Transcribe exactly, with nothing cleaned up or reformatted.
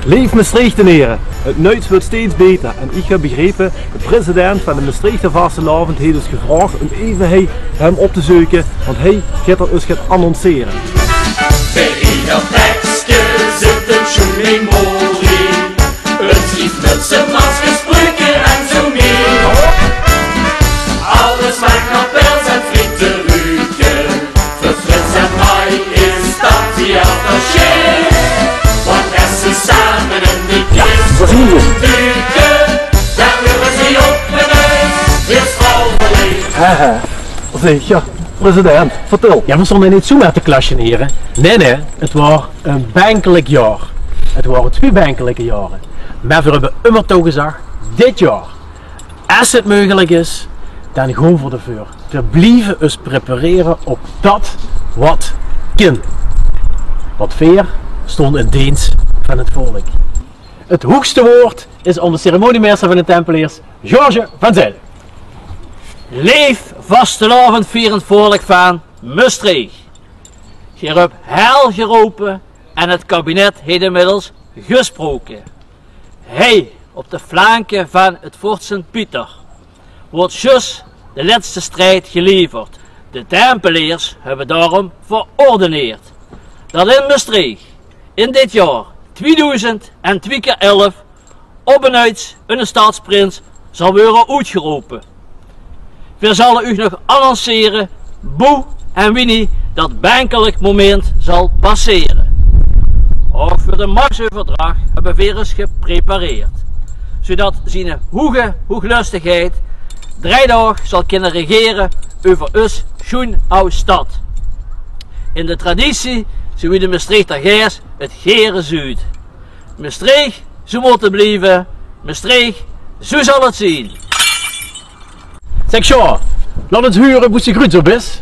Leef Mestreechtenere, 't nuits weurt steeds beter en iech höb begrepe, de president vaan de Mestreechter Vastelaovend heet us gevraog um eve hei bij häöm op te zeuke, want hei geit 'r us get annoncere. Bij ieder tekske zit 'n sjoen memorie. 'n Sjief mèt zien masker, spreuke en zoe mie. Alles smaak nao pils en friete ruke. Veur Frits en Mai is dat theater sjiek. Want es ze same in de kis duke, daan weure ze op 'n nuits weer stralend. Haha, zeker. President, vertèl. Jao, veer stoonte neet zoemer te klasjenere. Nein, nein, 't waor e benkelek jaor. 't Waore twie benkeleke jaore. Meh veer höbbe ummer touwgezag, dit jaor, es 't meugelek is, daan goon veer deveur. Veer blieve us preparere op dat wat kin. Want veer stoonte in deens vaan 't volk. 't Hoegste woord is aon de ceremoniemeister vaan de Tempeleers, George van Zijl. Leef vastelaovendvierend volk vaan Mestreech. Geer höb hel gerope en 't kabinet heet inmiddels gesproke. Hei, op de flanke vaan 't Fort Sint-Pieter, weurt zjus de lèste strijd geleverd. De Tempeleers höbbe daorum verordeneerd tot in Mestreech in dit jaor twiedoezend en twie kier elf op 'n nuits 'ne stadsprins zal weure oetgerope. Veer zalle uuch nog annoncere boe en wienie dat benkelek momint zal passere. Ouch veur de machseuverdrach höbbe veer us geprepareerd, zoetot ziene hoege hoeglöstegheid drei daog zal kinne regere euver us sjoen aw stad. In de traditie, zoe wie de Mestreechter geis 't gere zuut. Mestreech, zoe moot 't blieve. Mestreech, zoe zal 't zien. Zègk, Sjoon, laot ins hure boe ste gruuts op bis.